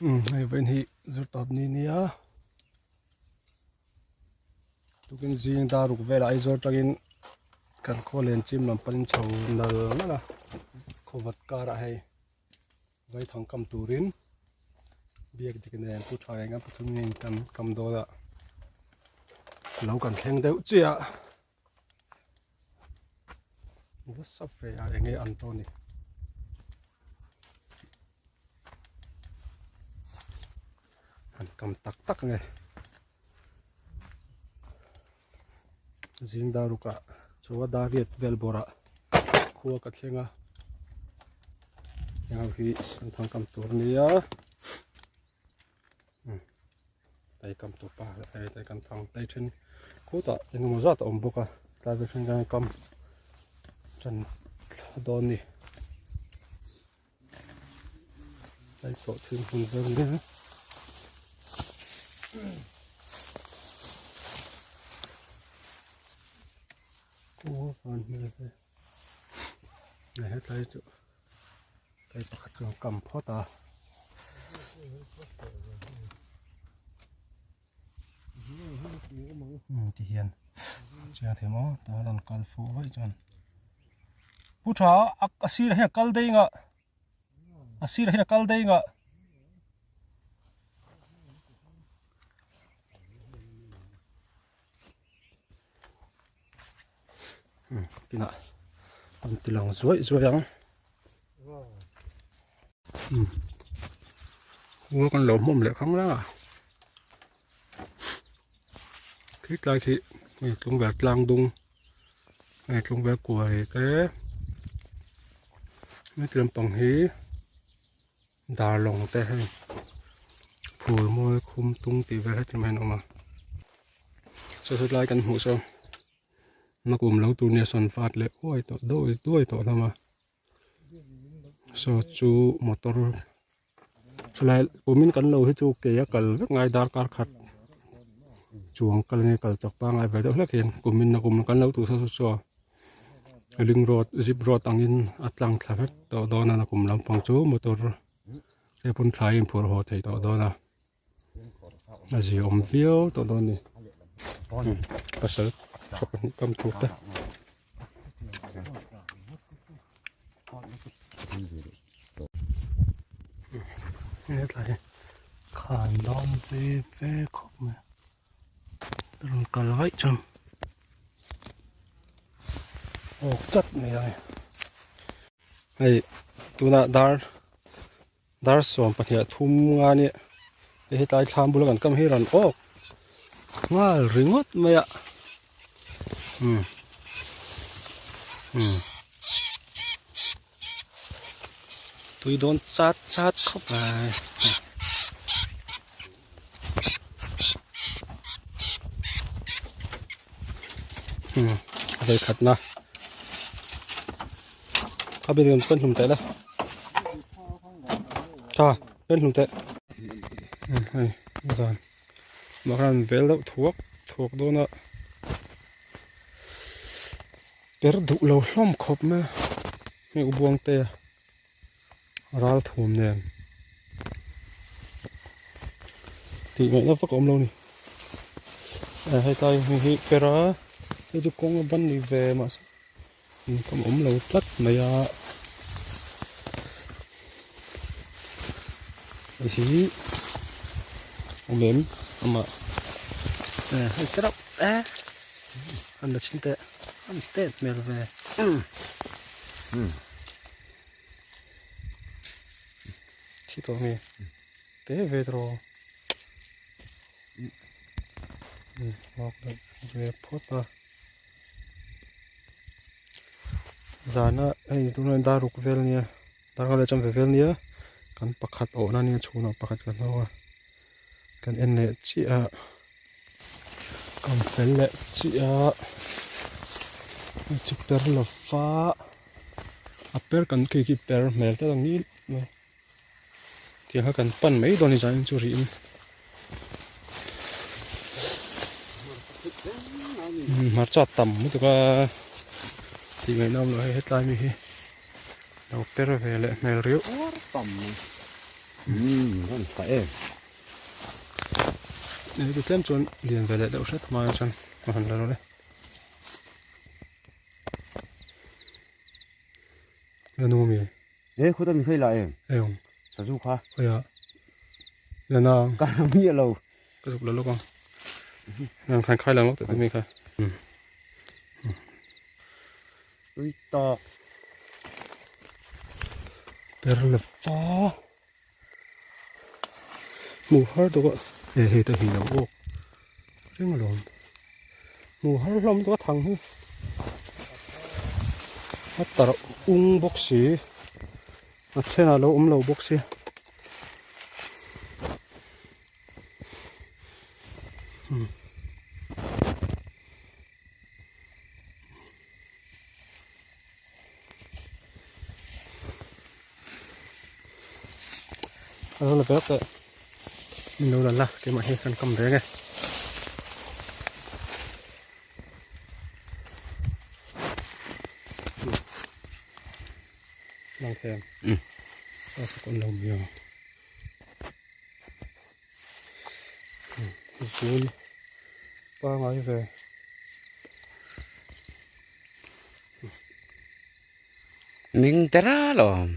Hei vawiin hi zir tawp ni nia tukin zing dar ruk velah Aizawl atangin kan khaw len chim lam panin chho nal nal a khawvat karah hei vaithang kam turin biak dik nen pu tha eng a pathum ngei kan kam dawn a lo kan thleng deuh chiah a nasa fe a enge an tawn ni. Han kam tak tak nge zing dar rukah chaw a dar riat vel bawrah khua ka thleng a heng ho hi kan thang kam tur a nia tai kam tur pa hei tai kan thang tai then khutah engemaw zat a awm bawk a tlai vel then kan kam tan thla dawn a ni. Hei sawhthing hmun vel nia. Aw van hmel ve. Hei hetlai chu hei pakhat chu kam phawt a. Ti hian chiang thei maw tah hian an kal fuh vaih chuan. Pu tha a sirah hian a kal daih ang a a sirah hian a kal daih ang a. Kinah an ti lang zuaih zuaih ang. Khua kan lo hmawm leh khang reng a khi tlai khi hei tlungvel tlang dung hei tlungvel kuai te heti lampang hi darlawng te hei phul mawi khum tung tih vel heti lam hian a awm a saw saw tlai kan hmuh saw nakum lo tur nia sawn fat leh uai tawh duai duai tawh hlawm a. Saw chu motor chulai kumin kan lo hi chu ke a kal vek ngai darkar khat chuang kal nge kal chak pangai ve deuh hlek hian kumin a kum kan lo tur saw saw ring road zip road angin a tlang thla vek tawh dawn a nakum lampang chu motor te pawn thlai in phur haw thei tawh dawn a a ziaawm viau tawh dawn a ni pasal tha pahnih kam tur te. Hetlai hi khan dawn ve ve khawp mai a rawn kal vaih chuan awk chat mai a ni hei tunah dar Dar 12 thum nga nia hei hetlai thlam bula kan kam hi rawn awk nghal ringawt mai a umm umm tui dawn chat chat khawp mai. Umm a vei khat na a bik in hlum teh la tha pen hlum teh hei zan mah khan vel deuh thuak thuak dawn a per duh lo hlawm khawp mai a hei u buang te ral thum nen tih ngaihna vak a awm lo a ni hetlai hmun hi per a hei chu kawng a ban ni ve mahse Income awm lo tlat mai a hei hi awm em amah hei te reuh e an la chhin teh an tet hmel ve thi tawh nge te ve tawh ve phawt a. Zana hei tunah hian dar ruk vel ania dar kha leh chuan ve vel ania kan pakhat awhna ania chhunah pakhat kan hawng a kan en leh chiah a kan fel leh chiah a chu per lo va a per kan khi khi per hmel te ang ngil mai tiang kha kan pan mai dawn a ni zanin chu rihin hmarcha tam lutuk a tih ngaihna awm lo hei hetlai mi hi lo per ve leh hmel riau. Umm rawn tha em. Hei chu tlem chuan lian ve leh deuh hret hma chuan a han la rawh le. La nu mi. E khuta mi khei la em. Eng. Sazu kha. Oya. La na. Ka la mi lo. Ka zuk la lawk ang. Nang khan khai lang lawk te mi kha. Ui tawk. Per la fa. Hmuh har dawk a e hei te hi lo awk reng alawm hmuh har hlawm dawk a thang hi a tarh ung bawk si a then ah lo awm lo bawk si. A la vek teh min lo la la keimah hi kan kam reng e. Lang them. A sa kon lo mi ang. Zul pangai ve. Ming tera lawm.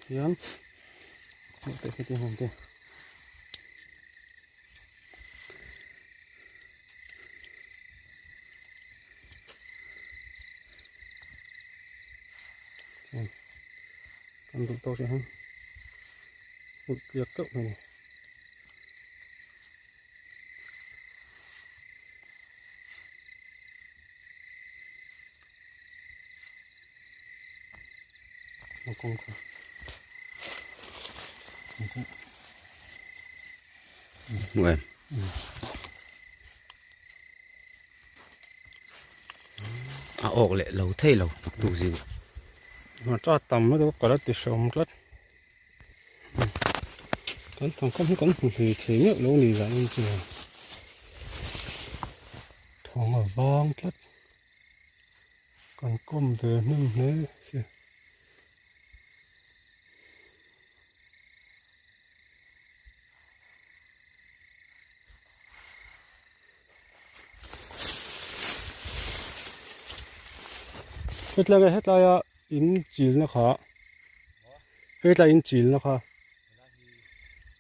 Hian te khi te hmun te. Kan duh tawk hian hmun tliak keuh mai a ni. Hmu em? A awk leh lo thei lo tuk zing. Hmarcha tam lutuk a ka la ti hreawm tlat. Kan thangkam hi kan hmu hlei thei meuh lo ni zah in chu thawng a vang tlat. Kan kawm ve hnem hle si. Hetlai nge hetlaia in chilna kha hetlai in chilna kha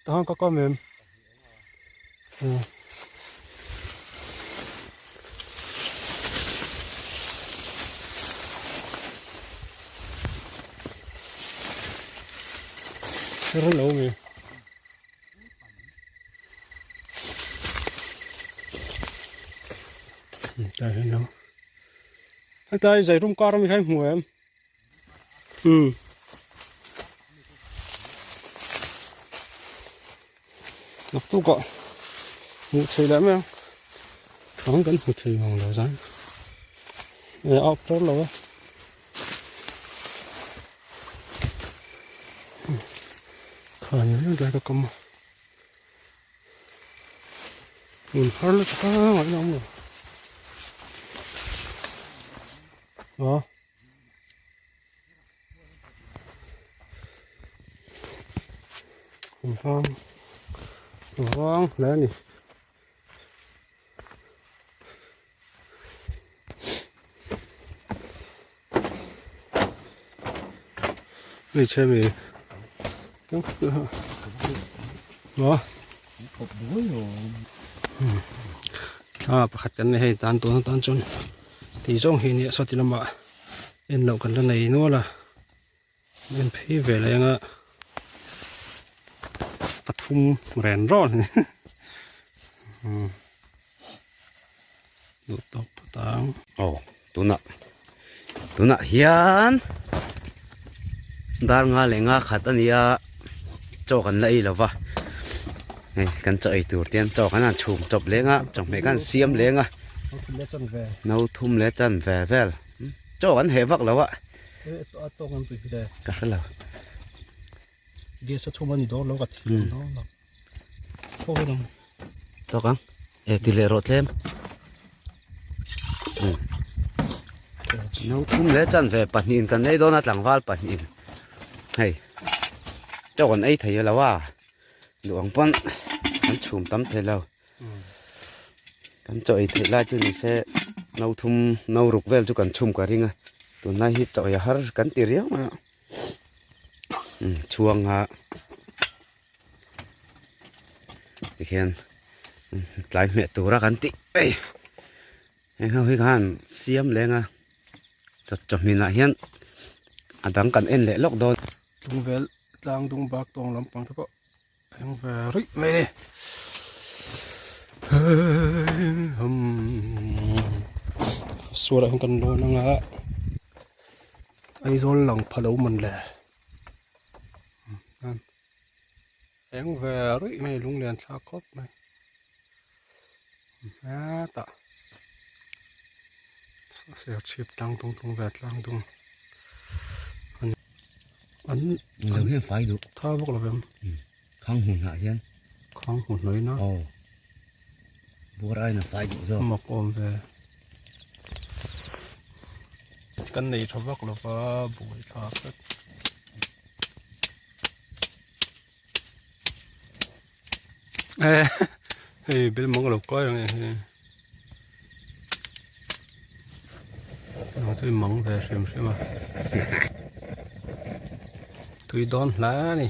tahan ka kam em Her lo mi. Ta hian lo. Hetlai zairum kar ami kha i hmu em? Umm. Naktukah hmuh theih leh mai ang. Thang kan hmu thei vang lo zan. E a awk ṭawr lo e. Kha ni reng tlai ka kam a. Hmun har lutuk a ngaihna awm lo. Aw. Vang vang hle a ni. Hmeichhe mi maw thla pakhat kan nei hei tan tun atan chuan tih zawng hi nia sawti lamah en loh kan la nei nual a en phei ve leh anga pathum ren rawn a ni duh tawk phawt ang. Aw tunah tunah hian dar nga leh nga khat a ni a chaw kan la ei lo va hei kan chaw ei tur te hian chaw kan han chhum chawp leng a chawhmeh kan siam leng a no thum leh chan ve vel chaw kan heh vak lo a ka hre lo. Gas a chhum a ni dawn lo ka thiam dawn lo. Tawk ang. Tawk ang. E ti leh rawh tlem. No thum leh chan ve pahnihin kan nei dawn a tlangval pahnihin. Hei chaw kan ei thei lo a duh ang pawn kan chhum tam thei lo kan chaw ei theih lai chu ni se no thum no ruk vel chu kan chhum ka ring a tunlai hi chaw ei a har kan ti riau mai a chhuang a tikhian tlai hmeh tura kan tih ei heng ho hi khan siam leng a chawhmeh ah hian a dang kan en leh lawk dawn. Tlungvel tlang dung bak tawng lampang te pawh a eng ve ruih mai a ni. Suarah hian kan lawn anga Aizawl lang pha lo man le. Eng ve ruih mai lunglen thlak khawp mai hetah ser chhip tlang dung tung ve tlang dung ani an lo hian fai duh tha bawk lo vem khang hmun ah hian khang hmun hnawih na aw buar aina fai duh zawk mak awm ve kan nei tha vak lo va buai thlak vek. Hei bel mang lo kai ang e hei nang chu mang ve hrim hrim a tui dawn hle a ni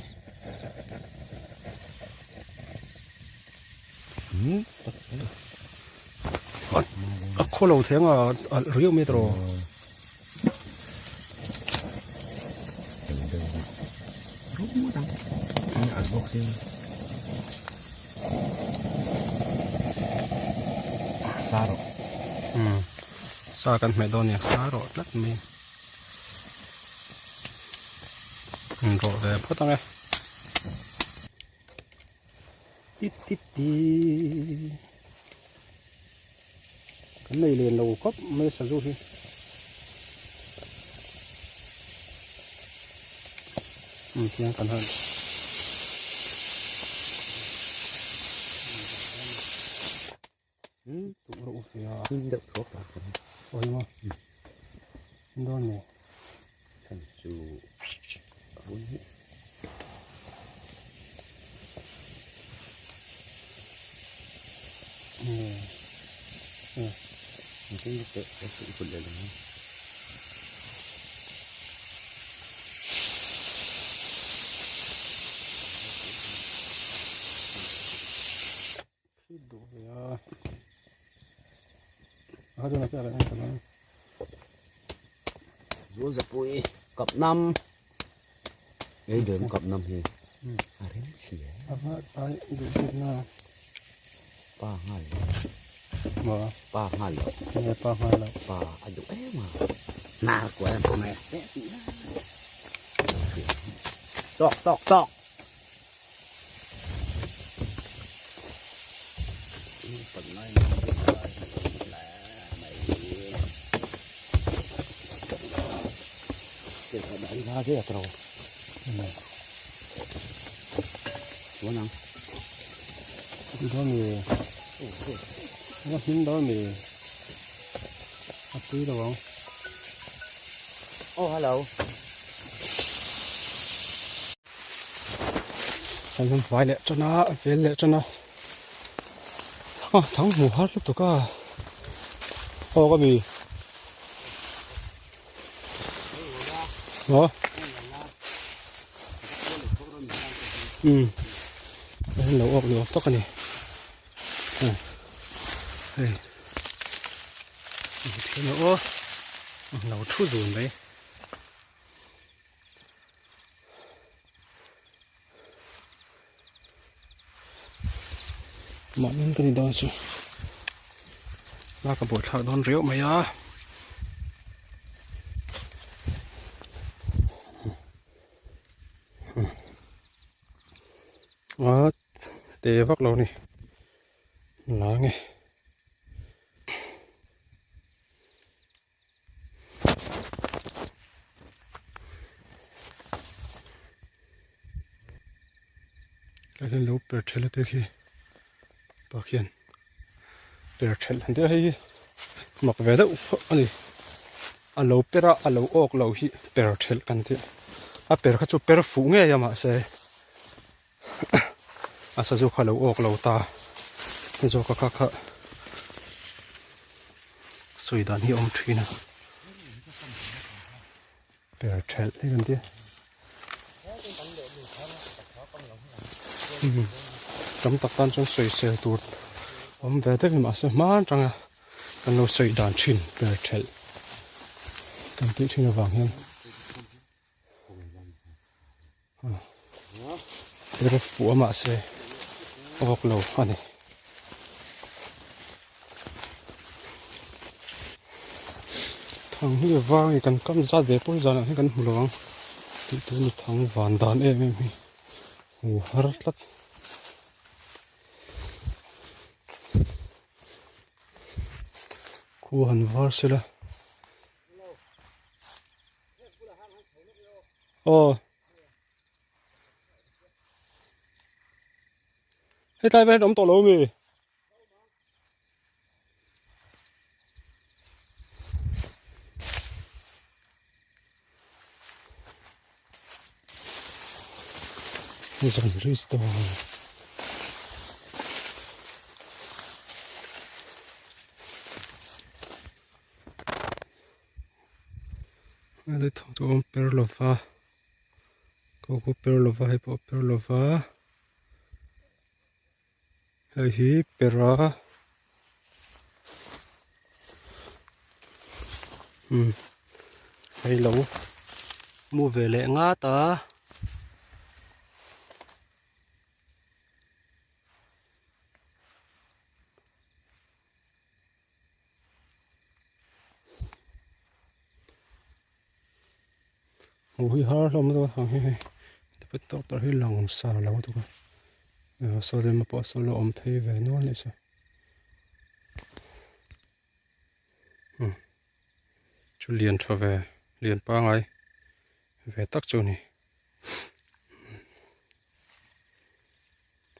a khaw lo theng a alh riau mai tawh. Sa kan hmeh dawn nia sa rawh tlat mai an rawh ve phawt ang e tit tit ti kan nei len lo khawp mai sazu hi um tiang kan han tuh rawh u sia him deuh thuak ta aw hi maw dawn ni chan chu run hi Zapui kap nam Ei đường cặp năm thì à đến xỉa pa ngal mà pa ngal nghe pa ngal pa adu em mà na của em mẹ tọc tọc tọc đánh ra thế là trâu Ủa nào? Đó mì Nó hiếm đó mì À tí đâu không? Oh hello. Kan han vai leh tan a, vel leh tan a. Thang thang hmu har lutuk a. Aw ka mi. Maw? Um. Hei lo awk ni awm tak a ni. Hei. Thiam lo aw. Lo thu zun mai. Mahni ka ni dawn chu lak a buaithlak dawn riau mai a a te vak lo ni la nge. Tlai hian lo per ṭhelh a te khi pa khian per ṭhelh an tia hei hi mak ve deuh a ni a lo per a a lo awk lo hi per ṭhelh kan tih. A per kha chu per fuh ngei a mahse a sazu kha lo awk lo ta zawk a kha kha sawi dan hi a awm thin a per thelh hi kan tia tam tak tan chuan sawisel tur awm ve deuh a mahse hma atanga kan lo sawi dan thin per thelh kan tih thin avang hian Per fuh a mahse awk lo a ni. Thang hi a vang e kan kam zat ve pawn zanah hian kan hmu lo ang tih tur a ni thang van dan em em hi hmu har tlat. Khua han var sela. Aw. Hetlai vel hian awm tawh lo ami? Zan risto. Helai thawk chu awm per lova ko ku per lova hei pawh per lova hei hi per a umm hei lo mu ve leh ngat a. Hmuh hi har hlawm dawn ang hi hei tipat tawk tawk hi lang sar lo lutuk a saw lema pawh saw lo awm phei ve nual anih chu umm chu lian tha ve lian pangai ve tak chu a ni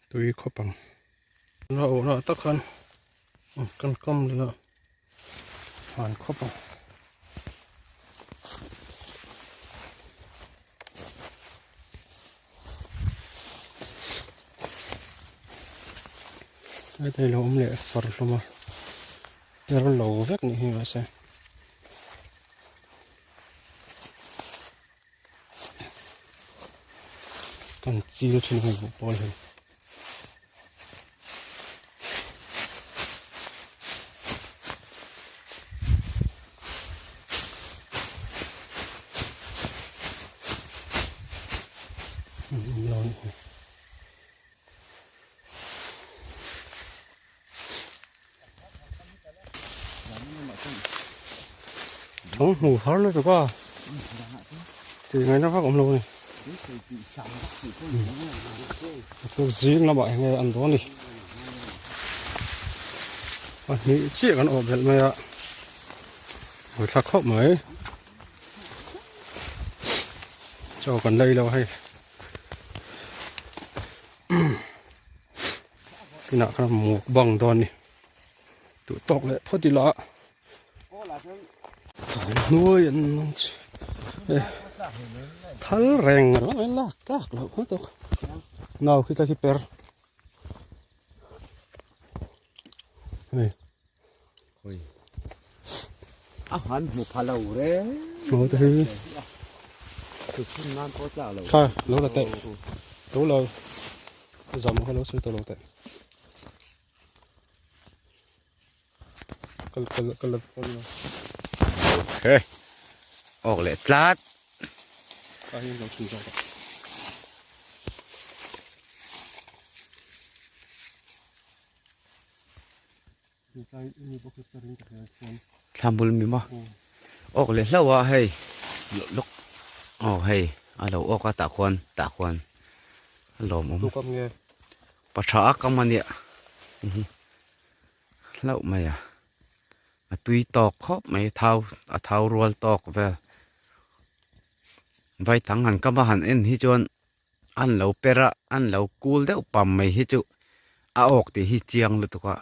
tui khawp ang a awh na tak khan kan kam leh a han khawp ang. Heta lo awm leh far hlawm a ter lo vek nih hi mahse. Kan chil thin hei buh pawl hei. Thawng hmu har lutuk a tih ngaihna vak awm lo a ni tuk zing lamah eng nge an dawn a ni pahnih chiah kan awh belh mai a buaithlak khawp mai chaw kan lei lo hei. Tunah khan mukbang dawn a ni duh tawk leh phawt ila hnuai an thal reng a lak tlak loh phawt a nau khi ta khi per hei a han hmu pha lo reng aw te hi nan pawh tlak lo kha lo la teh lo la zam kha lo sawi tawh lo teh kal kal kal la kal la okay ok leh tlat ka hian lo chhun zawk Thlamul mi maw awk leh hlauh a hei lawk aw hei a lo awk a tah khuan tah khuan a lawmawm pa tha a kam a nia hlauh mai a a tui tawk khawp mai thau a thau rual tawk vel vaithang han kam a han en hi chuan. An lo per a an lo kul deuh pam mai hi chu a awk tih hi chiang lutuk a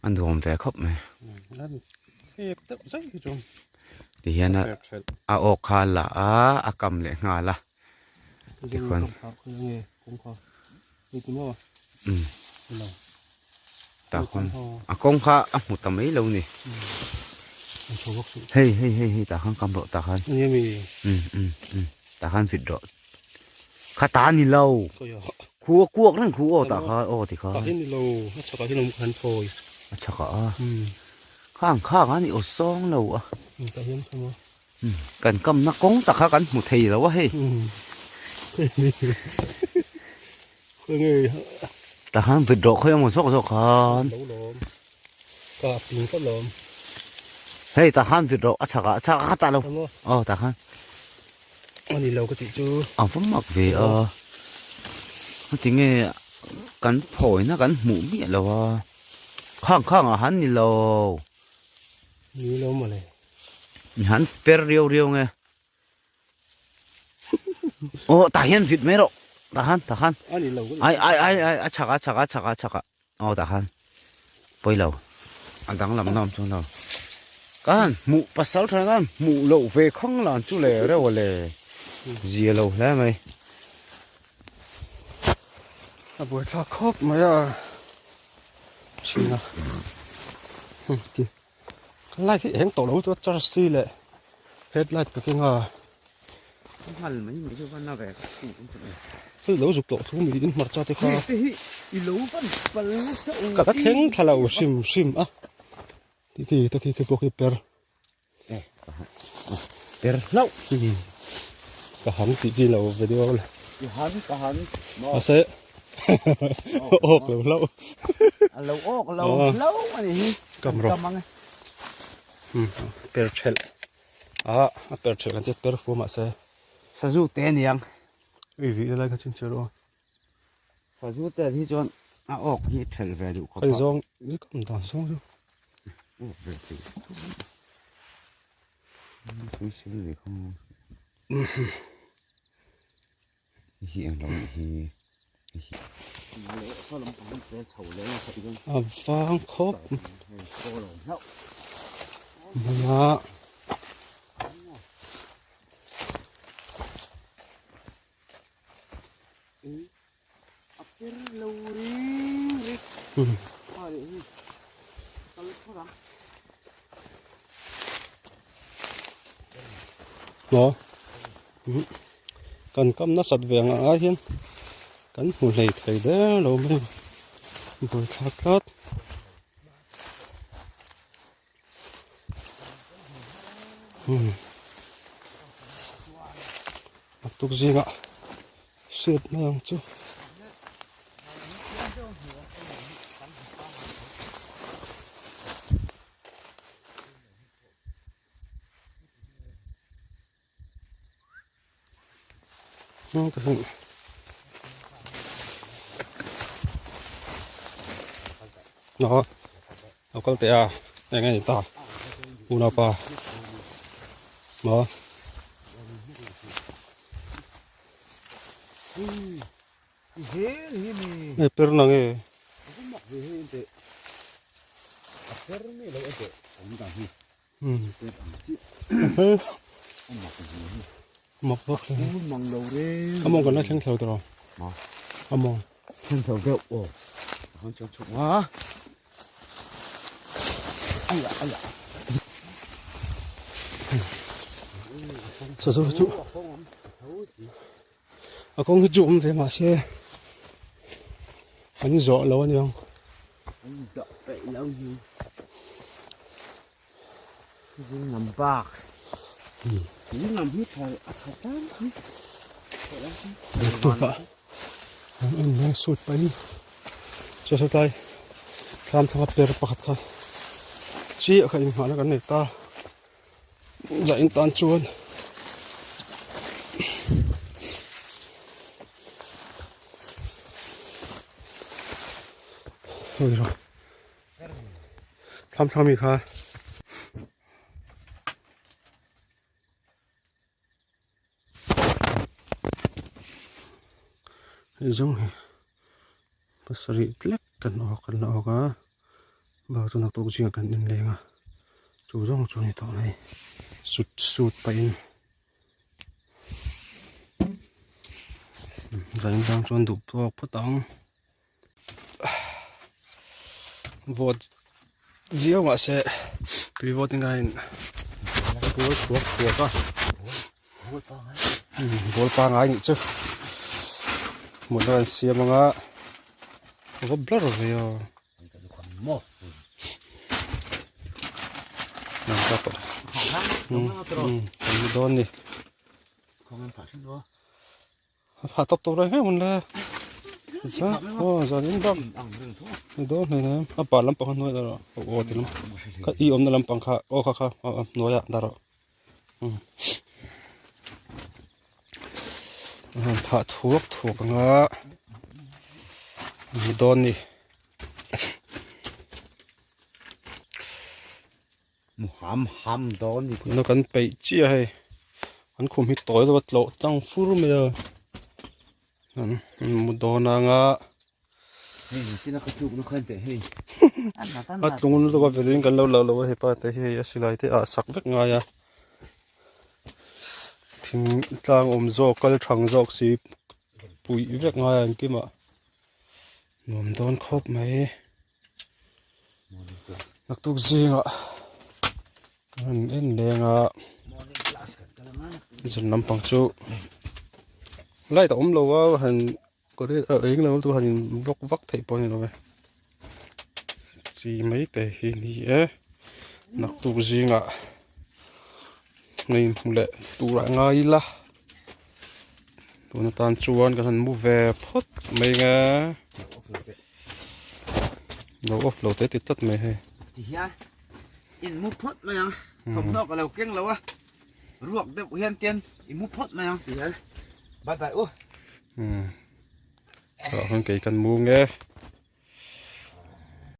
a nuam ve khawp mai ti hian a awk kha a la a a kam leh nghal a. Tikhuan. Um. Tah khawn a kawng kha a hmu ta mai lo ni. Hei hei hei hei tah khan kam rawh tah khan. Um um um tah khan fit rawh. Kha ta ni lo. Khu a kuak reng khu aw tah khan aw ti khan. Tah hi ni lo a chhakah hian awm khan thawi. A chhakah a. Khang khang a ni aw sawng lo a. Tah hian kha maw. Kan kamna kawng tak kha kan hmu thei lo a hei. Tah khan vit rawh khawi emaw zawk zawk khan. Hei tah khan vit rawh a chhakah a chhakah kha tah lo. Aw tah khan. Ani lo ka tih chu. A va mak ve a. Tinge kan phawina kan hmuh miah lo a. Khang khang ah han ni lo. Ni lo mawle. Han per riau riau nge. Aw tah hian vit mai rawh. Tah khan tah khan. Ani lo. Ai ai ai ai a chhak a chhak a chhak a chhak a. Aw tah khan. Pawi lo. A danglam na awm chuang lo. Kan hmuh pasal tha khan hmuh loh ve khang lan chu le reuh a le. Zia lo hle mai. A buaithlak khawp mai a. Chhina. Ti. Light hi eng tawh lo chu a charge si leh headlight ka keng a. Nghal mai mai chu van a ve Hei lo zuk tawh thu mi in hmarcha te kha. Te hi i lo van pal nasa u. Ka la thleng thla lo hrim hrim a. Ti khi ta khi khi pawh khi per. Per hlauh. Ka han tih chi lo video le. I han ka han. Mahse awk lo hlauh. A lo awk lo hlauh a ni hi. Kam rawh. Per thelh. A a per thelh kan tia per fu mahse. Sazu te aniang. Ui vi lai kha chin che rawh. Sazu te hi chuan a awk hi thelh ve duh khawp a. Hei zawng i kam dan zawng chu. Awk ve thei. Tui sil ve kha maw. Hi eng lo hi. A vang khawp mai a. Maw kan kam nasat ve ang ah hian kan hmu hlei thei der lo mai a buaithlak tlat. A tuk zingah hriat mai ang chu. Nó lo kal teh a eng nge ni ta unaupa maw nge per na nge Mak vak hle. Mang lo re. Among kan la thleng thlo tawh. Ma. Among. Thleng thlo deuh aw. Han chuan chhuk ma. Aya aya. Sa zo chu. A kawng hi chu awm ve mahse an zawh lo aniang. An zawh peih lo hi. Zing lam bak. Zing lam hi tha a tha tan hi. Tukah an en hian suit pahin chaw satlai thlam thanga per pakhat kha chiah kha inghahna kan nei ta. Zah in tan chuan hei rawh thlam thlang mi kha hei zawng hi pasarih tlek kan awk kan la awk a bak chu naktuk zingah kan inleng a chu zawng chu a ni tawh mai sut sut pahin. Zanin tang chuan duh tawk phawt ang. Vawt viau mahse tui vawt in khan bual thuak thuak a bual pangai nih chu mutna kan siam anga a va blur ve aw kan ni dawn ni Pha tawp tawp reng reng le. Za oh zan in bak. Ni do hnei nem a pa lampang kha hnuai dar rawh. Aw ti lam. Kha i awmna lampang kha aw kha kha hnuaiah dar rawh. Han phah thuak thuak anga ni dawn ni. Mu ham ham dawn ni. Tuna kan peih chiah hei. An khum hi tawi deuh a tlawh tlang fur mai a. An mu dawn anga. Hei tina ka tluk na khan teh hei. A tlung lutuk a velin kan lo lo lo a hepa te hi hei a silai te ah sak vek ngai a. Thing tlang awm zawk kal thang zawk si puih vek ngai a engkimah nuam dawn khawp mai. Naktuk zingah an en leng a zan lampang chu light a awm lo a han eng lo chu han in vawk vak theih pawh a ni lo e chi mai te hi ni e naktuk zingah ngei hmu leh tur ah ngai ila tun atan chuan kan han mu ve phawt mai ang e. Lo off lo te ti tlat mai hei. Ti hian in mu phawt mai ang. Thawmhnaw ka lo keng lo a. Ruak deuh hian tian i mu phawt mai ang ti hian. Bye bye u. Tah khan kei kan mu nge.